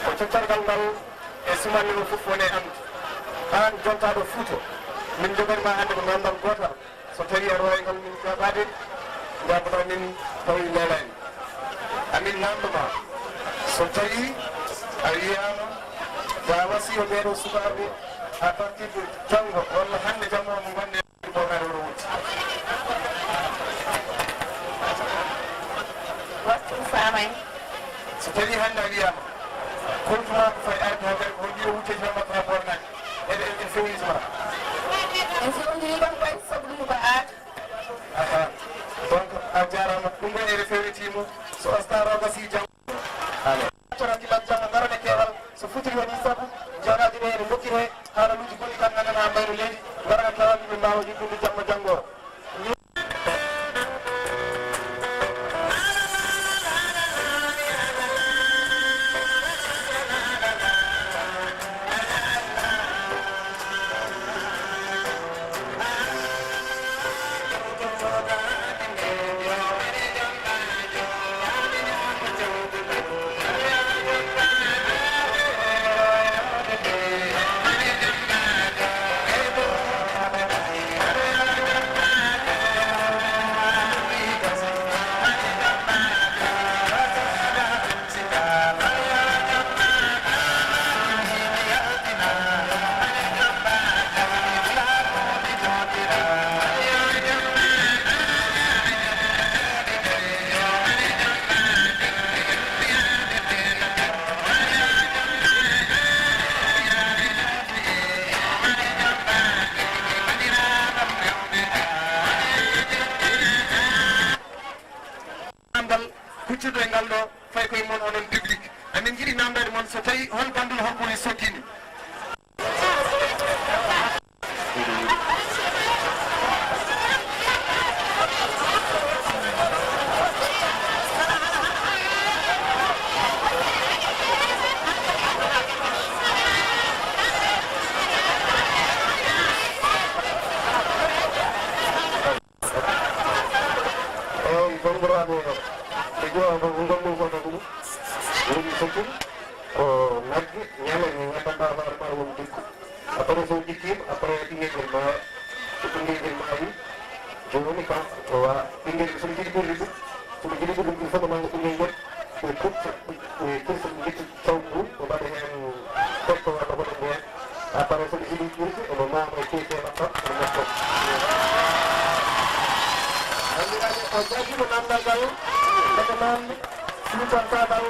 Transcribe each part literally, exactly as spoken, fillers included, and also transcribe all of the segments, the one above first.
Ko coccorgal ngal e sumalle o fof woni e anndi. Aan jontaaɗo Fuuta, min njoganii ma hannde ko namdal gootal. So tawii aɗa waawi ngal min jaɓaade, njaabnoɗaa min tawi leelaani. Amin namndo ma, so tawii a wiyaama, a wasiyoo ɓeeɗoo sukaaɓe, à partir de janngo walla hannde jamma mo ngonɗen, Bornaade oɗo wutte. Waktu faamay. So tawii hannde a wiyaama, compte ma ko fayi arde haa kadi ko holɗi o wutte jam makko haa Bornaade. Eɗe, eɗe fewii ma. En fewndiri ɗon koy sabu ɗum ko aat. Aha. Donc, a jaaraama. Ɗum ɗo eɗe fewiti mo. So asta rogasi jam. Amin. Coran gila jamma, ngaron e keewal. So futiri woni sabu, jawraaji ɗe ene ndokkiree haalaluuji goɗɗi kam nanana haa mbayru leydi, ngaron e keewal, yimɓe mbaawa yuɓɓinde jamma janngo. Namdal huccirɗo e ngal ɗo, fayi koye mon onon public. Amin njiɗi namdade mon so tawi hol bandum hol ɓuri sottini. Eeyi, banndiraaɓe, ɓe ƴeewa ko ngol ɗum ko ɗum woni fof ko nagge, ñaame, mi nganndanɗaa hoore maa woni dikko. Après, so jikkiima, après, ɓinngel ngel maaya. So ɓinngel ngel maayi, jooni kam, ko wa-, ɓinngel ngel, so mi jiɗi ɓurde ɗum, so mi jiɗi ɓurde ɗum, il faut que maa ɓinngel ngel, ɓe kursa, ɓe kursa, ɓe njetti caw ngu, ɓe mbaɗa heen pecco walla ko ɗum heen. Appareil so ɗi yiɗi ƴirde, omo maama e keeke e maɓɓe, omo mofta. Banndiraaɓe, o jaabiima naamndal ngal, kono noon, sintontaagal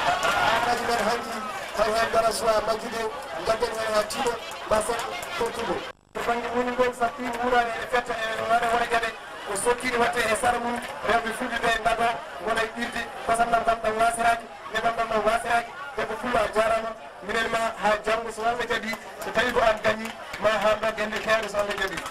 aadaaji men hanki, tawi heen dara suwaa majjude, ngadden heen haa tiiɗo, mbasen tottude. To bannge muññugol, satti wuuraani ene fetta, ene waɗa wona jaɓe, ko sokkiiɗi waɗte e sara mum, rewɓe fulɓe ɓe mbaɗa ngona ƴirde, kosam ɗam kam ɗam waasiraaki, nebam ɗam ɗam waasiraaki, debbo pullo a jaaraama, minen ma haa janngo so Allah jaɓii, so tawii ko aan gañi, ma haa mbaggen nde feere so Allah jaɓii.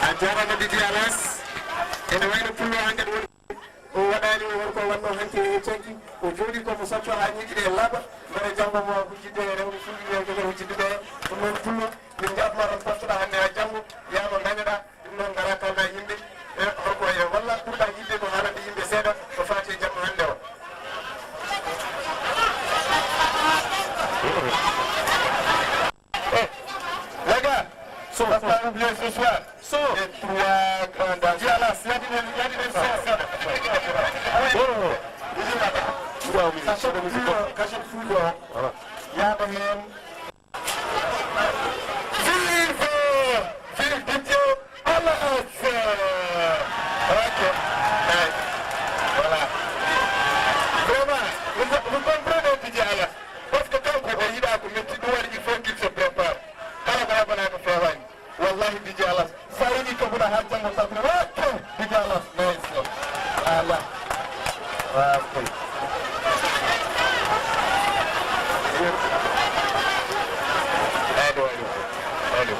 A jaaraama Didi Alas. Ene wayno pullo hankkadi woni o waɗaani o won ko wannoo hanki e canki. O jooɗii ko mo socco haa ñiiƴi ɗe laaɓa. Mbele janngo mo hujjidde e rewɓe fulɓe ɓe jogal hujjidde ɓe. Ɗum noon pullo min njaafnoo tan pottoɗaa hannde haa janngo. Yaa mo ndañoɗaa. Ɗum noon ngara kalda yimɓe. E holko e walla ɓurɗaa yiɗde ko haalande yimɓe seeɗa ko faati e jamma hannde o. Eh, les gars, so, parce qu'on a oublié ce soir, so, les trois grands danseurs. Dialas, yadi den, yadi den, so, so. Oh. Sachet fulo, sachet fulo. Voilà. Yaada hen. Vive, vive D J Alas. Ok. Nice. Voilà. Vraiment, vous, vous comprenez D J Alas. Parce que kanko o yiɗaa ko metti, ɗum waɗi il faut qu'il se prépare. Kala ko heɓanaa ko feewaani. Wallahi D J Alas, so a yiɗi ko ɓura haa janngo sabu ne waɗte D J Alas, mais so. Ala. Waaw kay. Aywa, aywa. Aywa.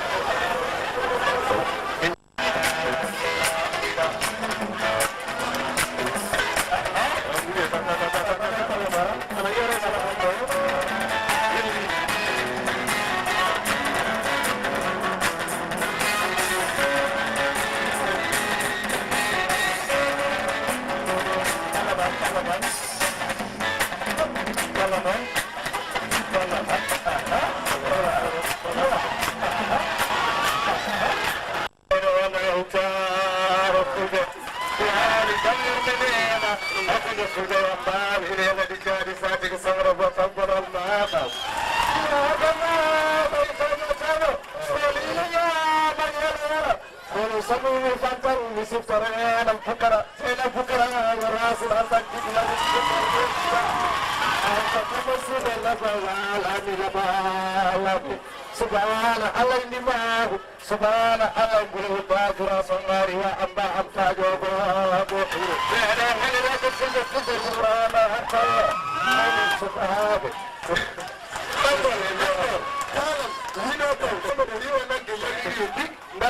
Ene wona hutaaro Fuuta. Ko haali gañirde nde ena hakkunde Fuuta e Ambaali, ene hela ɗi jaadi saatigi samra bo tabbonal maaɗa. Ina haɗanaa ɓay kañataano, so liiñaa ma yala yala. Kono so mi fantan, mi siftoro ena bukara, ena bukara, yo Raasul Hasan jiɗi lamu. Anta kama suuɗe lafa wala mi lafa lafi. Subhaana Allah ndi maahu. Subhaana Allah, ngol baajura so ngaari wa amba am taajoogo. Ɓe ɗo hannde ko fulɓe, fulɓe Qur'aana hatta. Subhaana. Ɗaɓɓol, ɗaɓɓol. Kala wiɗo ko, kono ɗo riwa nagge yaltiri ɗi, nda.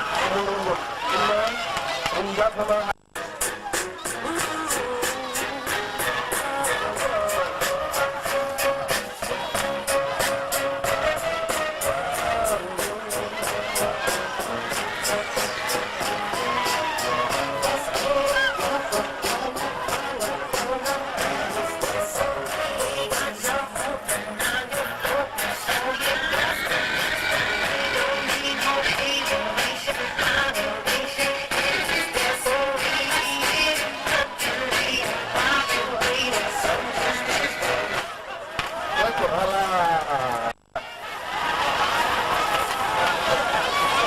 Ɗum noon, ɗum noon, en njaafnama.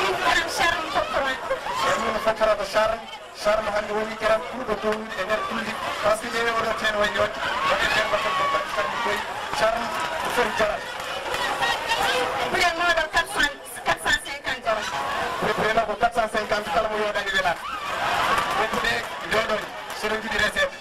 Ɗum ko am Charme Kokoran. Ɗum ko Fataraba Charme. Charme hannde woni garan ɓurɗo downude e nder kulli. Parce que ɓe oɗo teen wayi yodde. Waɗe nder batal ko baɗi Charme koy. Charme ko foti jaral. Prix mawɗo quatre cents, quatre cent cinquante euros. Prix, prix ko quatre cent cinquante, kala mo yooɗani welaani. Ɓe puɗe jooɗoy, so ɓe njiɗi recette.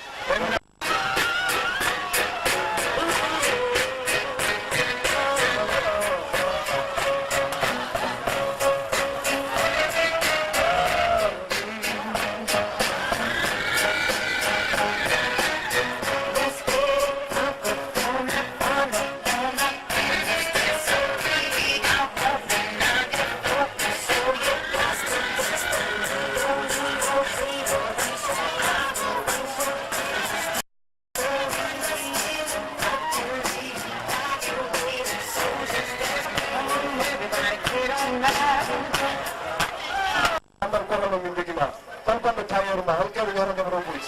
Amman ko hono min njogima? Hol gonɗo tailleur ma? Hol kewɗo ñootodema ɗon ɓuri?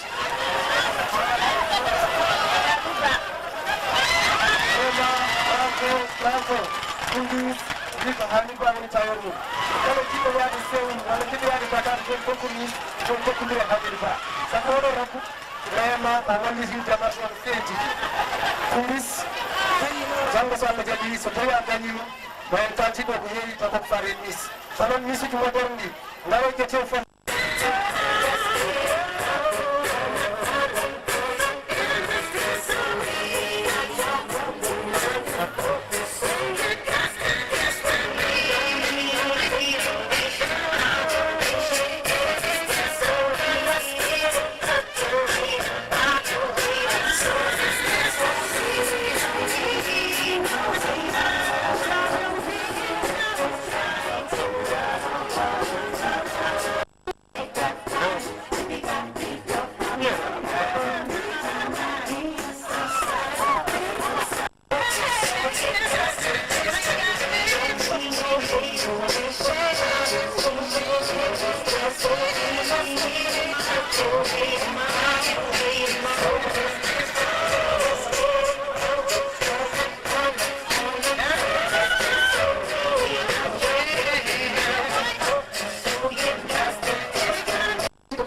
Vraiment, bravo, bravo. Ɗum ɗum, wi ko Hamidou Ba woni tailleur mum. Kala jiɗɗo yaade Séoul, walla jiɗɗo yaade Dakar, joni kokkumin, joni kokkundire Hamidou Ba. Sabu oɗo rabbu, vraiment, o walliti démarche on feeji. Kumbis, janngo so Allah jaɓi, so tawi a gañiima, ma en kalti ɗo ko heewi, taw koko faade e Miss. Kono Miss uji moderne ɗi, ngaro ƴetten fof.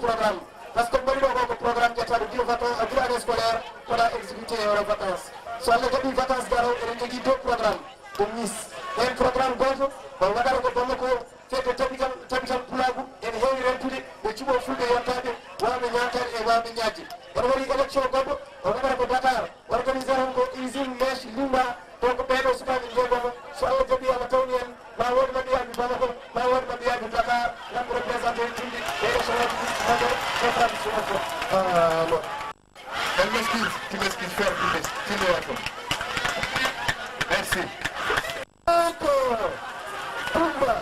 Programme. Parce que mbaɗi ɗo ko, ko programme ƴettaɗo gila vacances, gila année scolaire, koɗa exécuté e hoore vacances. So Allah jaɓi vacances garo, eɗen jogii deux programmes de Miss. Heen programme gooto, o waɗata ko Bamako, fedde tabital, tabital pulaagu, ene heewi rentude, ɓe cuɓoo fulɓe yontaaɓe, waawɓe ñaantaade e waawɓe ñaajde. Ene waɗi élection goɗɗo, o waɗata ko Dakar, organiser tan ko usine mèche Limba, donc ɓeeɗo sukaaɓe njeegomo, so Allah jaɓi, Allah tawni en, ma wood maɓɓe yahdu Bamako, ma wood maɓɓe yahdu Dakar, ngam représenté tumbi e échange ɗi, mbaɗa conférence sur le fond. Ah, non. Elle m'excuse, tu m'excuses, frère, tu m'excuses, tu me réponds. Merci. Encore. Tumba.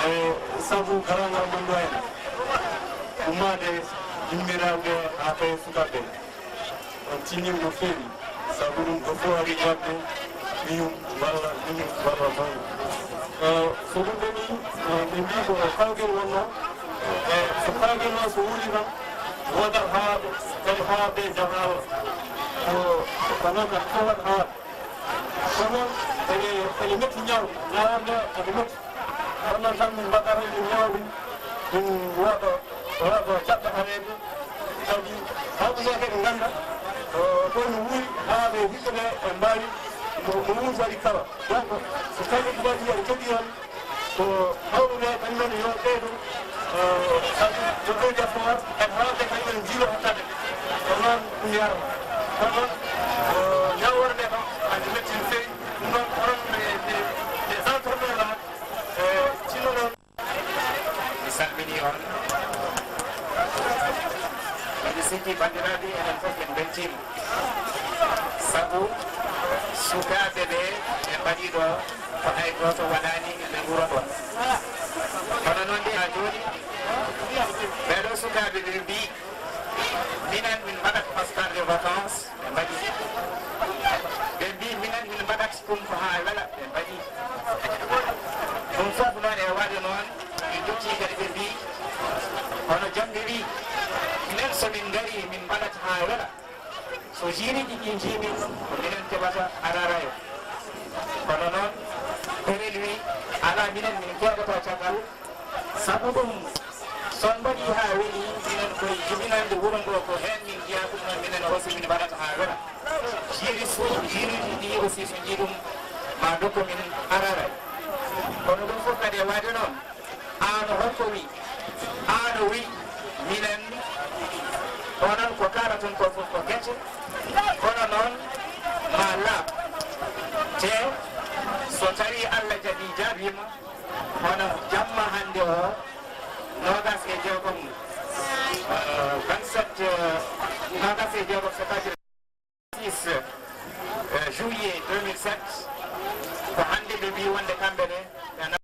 E sabu garal ngal mon ɗo en, ummaade yimmiraaɓe haa tawi sukaaɓe. On tinniima no feewi, sabu ɗum ko fof ari jaɓde miyum walla miyum walla mawɗo. E, so ɗum woni, e, ɓe mbii ko kawgel wonnoo, e, so kawgel noon so wuuri tan, woodat haaɗo, kadi haaɗde jahaala. Ko, ko noon tan, fof waɗa haaɗ. Kono ene, ene metti ñaw, ñaw o nde ene metti. Kono noon tan min mbaɗata min ñaw ɗum, min wooɗo, wooɗo jaɓɓa hareede. Kadi hawɓe ɓe kadi ngannda, o, ɗo no wuuri, haa ɓe hikka ɓe, ɓe mbaawi, mo, mo wuuri waɗi kawa. Donc, so tawi ko waɗi en keɗi on, ko hawɓe ɓe, ɓen noon yo ɓeydo, eh, sabu ko ɗo defo, e hawɓe kadi en jiilo hakkade. Ko noon ɗum yarata. Kono, eh, ñaworɓe kam, andi metti no feewi. Ɗum noon, onon ɓe, ɓe, ɓe entrepreneur, eh, tinno noon. Mi salmini on. Miɗo sikki, banndiraaɓe, enen fof en mbeltiima. Sabu sukaaɓe ɓe, ɓe mbaɗi ɗo ko hay gooto waɗaani e nder wuro ngo. Kono noon de, haa jooni, ɓee ɗoo sukaaɓe ɓe mbii, minen min mbaɗat Oscar de vacances, ɓe mbaɗi. Ɓe mbii, minen min mbaɗat ɗum ko haa wela, ɓe mbaɗi. Ɗum fof noon e waɗde noon, ɓe njotti kadi ɓe mbii, hono Jamɓe wii, minen so min ngarii, min mbaɗat haa wela. So jiiriiji ɗi njiimi, ko minen keɓata ararayo. Kono noon, Perel wii, alaa, minen min keedata caggal. Sabu ɗum, so on mbaɗii haa weli, minen koye jibinande wuro ngo, ko heen min njiyaa ɗum noon, minen aussi min mbaɗata haa wela. Jiiri su-, jiiriiji ɗi aussi so njii ɗum, ma ndokku min ararayo. Kono ɗum fof kadi e waɗde noon, aan o holko wi? Aan o wi, minen, onon ko kaalaton ko fof ko gese, kono noon ma laaɓ. Te so tawi Allah jaɓi, jaabiima, hono jamma hannde o, noogas e jeegom, euh, vingt-sept, euh, noogas e jeegom, c'est-à-dire six, euh, juillet deux mille sept, ko hannde ɓe mbii wonde kamɓe ne, ɓe